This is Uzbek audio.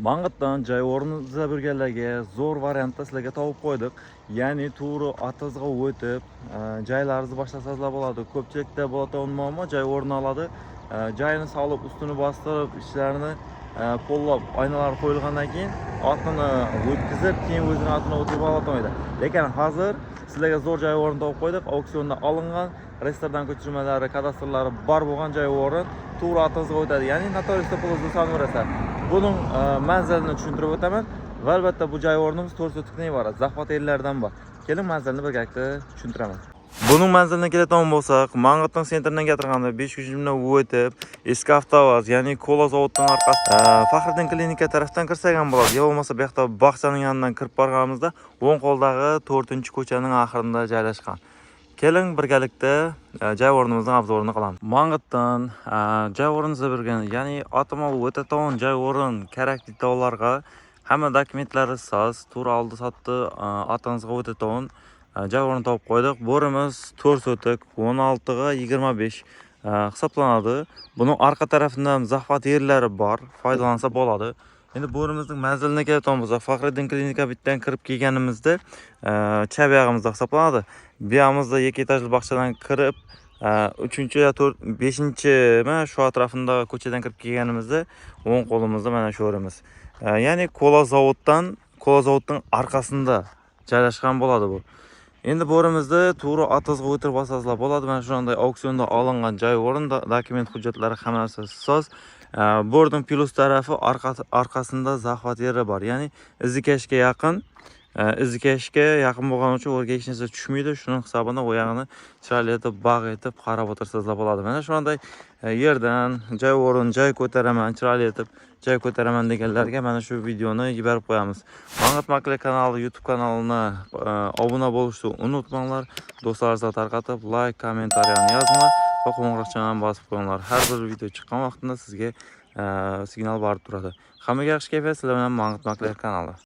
Mang'itdan joy o'rni izlab yurganlarga zo'r variantda sizlarga topib qo'ydik. Ya'ni to'g'ri otizga o'tib, joylaringizni boshlasangizlar bo'ladi. Ko'pchilikda bo'ladigan muammo joy o'rni oladi. Joyini solib, ustini bostirib, ishlarini pollab, oynalar qo'yilgandan keyin otini o'tkazib, keyin o'zini otini o'tkazib oladi edi. Lekin hozir sizlarga zo'r joy o'rni topib qo'ydik. Auksionda olingan, reyestrdan ko'chirmalari, kadastrlari bor bo'lgan joy o'rin to'g'ri otingizga o'tadi. Ya'ni notariusda pulingizни solib berasizlar. Buning manzilini tushuntirib o'taman va albatta bu joy o'rnimiz 4 sotikdan iborat. Захват yerlardan bor. Keling, manzilni birgalikda tushuntiraman. Buning manzilini keladigan bo'lsak, Mang'itning центр idan gapirganda 5 minutdan o'tib, eski avtovaz, ya'ni kola zavodning orqasi, Faxriddin klinika tarafdan kirsak ham bo'ladi. Yo bo'lmasa bu yoqda bog'chaning yonidan kirib borganimizda o'ng qo'ldagi 4-ko'chaning oxirida joylashgan. Keling, birgalikda joy o'rnimizning обзор ini qilamiz. Mang'itdan joy o'rin izlab yurgan, ya'ni otim olib o'tadigan joy o'rin kerak deydiganlarga hamma dokumentlari soz, to'g'ri oldi sotdi, otingizga o'tadigan joy o'rin topib qo'ydik. Bo'rimiz 4 sotik, 16 ga 25 hisoblanadi. Buni orqa tarafida ham захват yerlari bor, foydalansa bo'ladi. Endi bo'rimizning manzilini keladigan bo'lsak, Faxriddin klinika bitdan kirib kelganimizda chap yog'imizda hisoblanadi. Bu yog'imizda ikki etajli bog'chadan kirib, 3 yo 4 5 mana shu atrofida ko'chadan kirib kelganimizda o'ng qo'limizda mana shu yerimiz. Ya'ni kola zavoddan, kola zavodning orqasida joylashgan bo'ladi bu. Endi bo'rimizni to'g'ri otizga o'tirib olsangizlar bo'ladi. Mana shunday auksionda olingan joy o'rin, dokument hujjatlari hamma narsasi soz. Borning плюс tarafi orqasida захват yeri bor. Ya'ni izikashga yaqin, izikashga yaqin bo'lgani uchun o'rga hech narsa tushmaydi. Shuning hisobini u yog'ini chiroyli etib, bog' etib qarab o'tirsangizlar bo'ladi. Mana shunday yerdan joy o'rin, joy ko'taraman, chiroyli etib joy ko'taraman deganlarga mana shu videoni yuborib qo'yamiz. Mang'it Makler kanali YouTube kanalini obuna bo'lishni unutmanglar. Do'stlaringizga tarqatib, like, kommentariyani yozinglar va qo'ng'iroqchani ham bosib qo'yinglar. Har bir video chiqqan vaqtida sizga signal borib turadi. Hammaga yaxshi kayfiyat, sizlar bilan Mang'it Makler kanali.